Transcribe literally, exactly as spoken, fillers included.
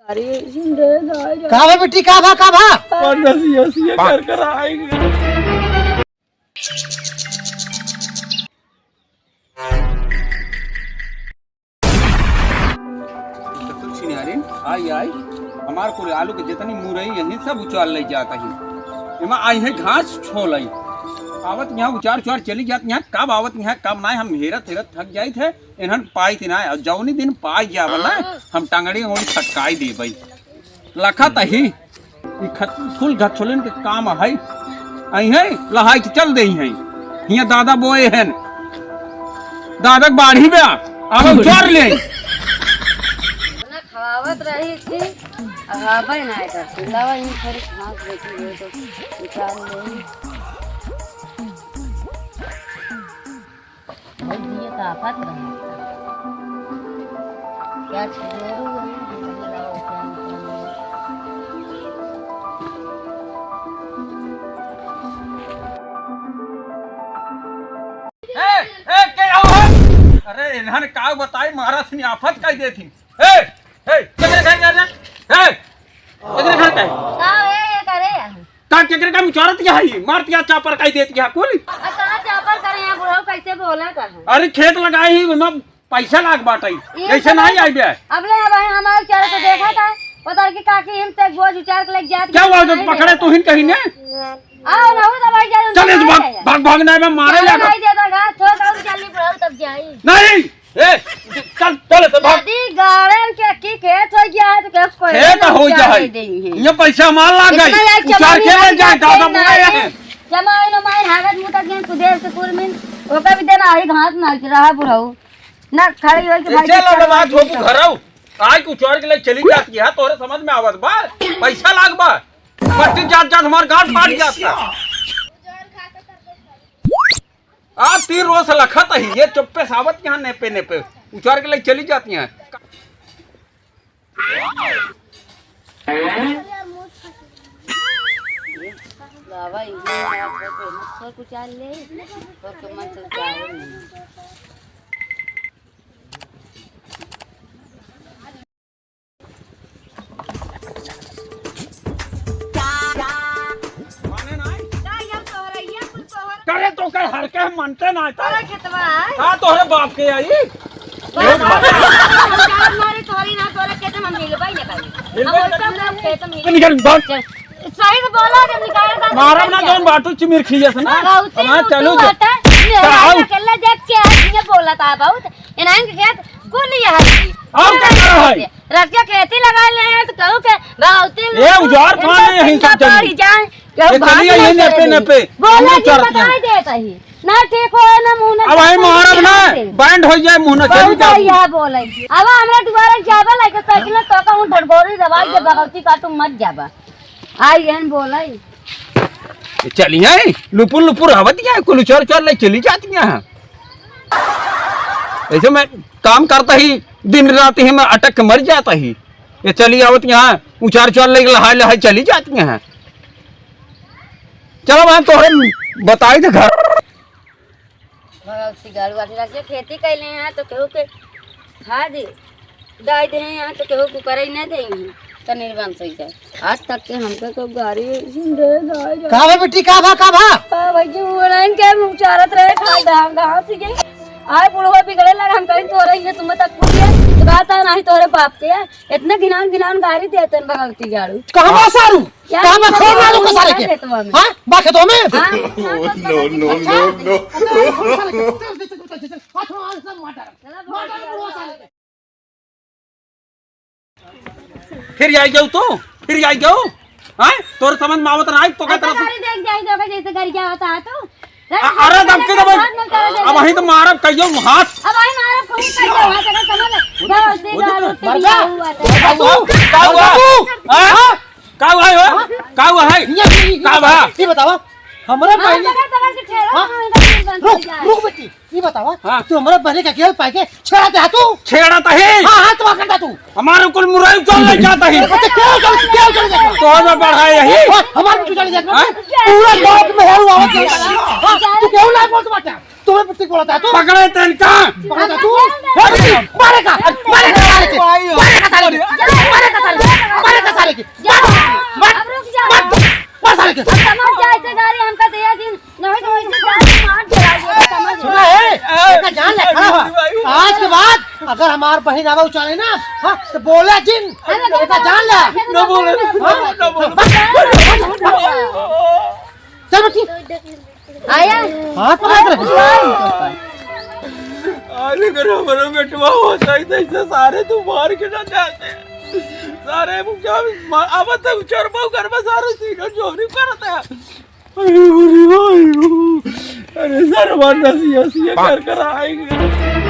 अरे, जिंदे दाई रे। का बा बेटी, का बा, का बा? और दसिया सिया कर कर आएंगे। ससुर छिनारिन, आई, आई, हमार कुल आलू के जितनी मुरई यहीं सब उचार ले जात ही। एमा आई है घास छोलई। आवत यहाँ उचार उचार चली जात यहाँ, कब आवत यहाँ कब नाय, हम हेरत हेरत थक जाइत है। इन्हन पाइत नाय, और जौनी दिन पाई जावल ना, हम टंगड़ी उंगड़ी छटकाई देबई। लखत ही, ई खत-, फूल घचोलिन के काम है। आई है, लहाई के चल देई है। हियाँ दादा बोए हैं, दादा के बाढ़ी बा, अब उचार ले। अपना खवावत रही थी, अब आवे ना कर। लावा इन थोड़ी घास बेटी हो तो उचार ले। भाई, जिए का आफत रहे। क्या छोड़ू है, क्या ए, ए, के हो? अरे, इन्हन का बताई, महाराज ने आफत कह देती। ए, ए, केकरे घर जा रहे? ए, केकरे घर का है? का ए, ए, करे यार? का केकरे का मुचारत क्या है? मारत क्या चापर काई देत क्या कुल? आ, कहाँ चापर करे हैं बुढ़ऊ, कैसे बोला कर है? अरे खेत लगाए ही, ओमा पैसा लाग बाटई। ये जैसे सब नहीं आई बे। अब ले अब हमारे चारों तो देखा था, पता कि काकी हम तक बोझ उचार के लेके जात क्या हुआ? तो पकड़े तू हिन कहीं ने? आओ ना, हो तो भाई जाओ, चल इस भाग, भाग, भाग ना, मैं मारे लगा। नहीं देता गा, थोड़ा और जल्दी बुढ़ऊ तब जाई। नहीं। ए, चल, चल, तो भाग। यदि गाड़न के की खेत हो गया है, तो क्या कोई खेत ना हो क्या जाए। दे देंगे। ये पैसा मार ला गई। इतना यार उचार चमारी के ना ले जाए, क्या दादा खेत बोला ना है। है। जमाई नो माई हागत मुता के कुदेर से कुरमिन, ओका भी देना आई घास ना रहा बुढ़ऊ। ना खड़ी होई के ए, भाई चल, के अब बात हो, तू घर आओ। आज उचार के लिए चली जाती है, तोरे समझ में आवत बा? पैसा लाग बा। बच्ची जात जात हमार गांठ फाट जात का। आ तीन रोज से लखत ही, ये चुप्पे सावत यहाँ नेपे नेपे उचार के लिए चली जाती हैं। बाबा, इहे बात है, तो मत सोच उचार ले, तो के मन से उचार नहीं। माने नाई? का ये तोहरा, ये कुल तोहरा? करे तो कर हर के मनते ना था। तोहरा खेतवा है? हाँ, तोहरे बाप के आई। बाप के आई। हम जानत मारे तोहरी ना, तोहरा खेत में हम मिलबे ही ना करी। मिलबे हम ना ओइसे करी। हम खेत में तो निकल, भाग। चल। सही से बोला, जब निकाल का मारब ना, जौन बाटू चिमिर खिया से ना। बहुत ही हाँ, चलो उठू जा। हटा। ये चल, आओ। अकेला देख के आज ये बोला था बहुत। इन्हन के खेत कुल ये है। और का कर रहा है? रस के खेती लगा ले हैं तो कहू के बहुत ही ए, उजाड़ पानी यही सब चली। जाए। ये चलिए, ये नेपे, नेपे। बोला हम जी, चढ़ते हैं। बताई देता ही। ना ठीक हो, ना मुंह ना अब आई मारब ना, बैंड हो जाए, मुंह ना चली बहुत जाए। बढ़िया बोले। अब हमरा दुआरे जाबे लागे साइकिल में, तो कहूँ ढड़बोरी दवाई दे, भगवती का तू मत जाबा। आई एहन बोले। ये चली है, लुपुर लुपुर आवत है, कुल उचर उचर ले चली जाती है। ऐसे मैं काम करता ही, दिन रात ही मैं अटक के मर जाता ही। ये चली आवत यहाँ, उचार उचार लेके लहाई लहाई चली जाती हैं। चलो, मैं तोहरे बताई थे घर। भगवती गाड़ू आठी रात से खेती कैले हैं, तो केहू के खाद डाल दे हैं, तो केहू कुकरई न देंगे, तो निर्बंस हो जाए। आज तक के हमके तो गाड़ी जिंदे गाड़ी का बा बेटी, का बा, का बा? का भाई जी, वो लाइन के मुँह चारत रहे, खा घास, घास ही गई। आए बुढ़वा बिगड़े लगा, हम कहीं तोरे ये तुम्हें तक पूछिए, तो कहता है, "नहीं, तोरे बाप के है।" इतने घिनान, घिनान गाड़ी देते हैं भगवती गाड़ू। कहाँ बा सारू? क्या कहाँ बा? छोड़ ना दो सारे के। खेतवा में। हाँ? बा खेतवा में? हाँ? No, no, no, no। फिर आई जाऊ तू? फिर आई जाऊ? हाँ? तोर समझ में आवत ना आई, तो का अच्छा, तरफ से गाड़ी देख जाई, तो का जैसे गाड़ी क्या होता है तू? अ-, अरे, धमकी देबो। अब वहीं तो मारब, कहियो हाथ। अब वहीं मारब, कहूँ कहियो हाथ, अगर समझ ले। वो तो, वो तो, मर जा। हुआ था। बाबू, का हुआ? बाबू। हाँ? का हुआ है? हाँ? का हुआ है? ये, ये, ये का हुआ? ये बतावा, हमरा हाँ, बहन पकड़, पकड़ के ठेला, हाँ? हम इधर नहीं बंद रुक, हो जाए। रुक बेटी, ये बतावा, हाँ। तू हमरा बहन का खेल पाए के छेड़ा दे तू? छेड़ा तो है। हाँ, हाँ, तो करता तू। हमारे कुल मुरई चल ले जाता ही। अच्छा, क्या चल, क्या चल जाता? तो हमें बढ़ाए यही। हाँ, हमारे कुछ चल जाता। हाँ? पूरा गांव में है हुआ होता है। हाँ, तू क्यों ना बोल बाटा? तुम्हें पुट्टी बोला था तू? पकड़े तेन का? पकड़ा था तू? मारेगा, मारेगा साले के। मारेगा साले के। मारेगा साले के। यार बहिन आवा उचाले ना, हाँ, तो बोले जिन, अरे, एका जान ले। ना बोले, हाँ? ना बोले। चल बच्ची। आया? हाँ, तो बात रहे। अरे, अगर हमारा बेटवा होता ही तो इसे सारे तू मार के ना जाते। सारे मुझे अब तो चोरबा घर में सारे सीना चोरी करता है। अरे, अरे, अरे, अरे, सर, मार नसिया, सिया कर कर आएंगे।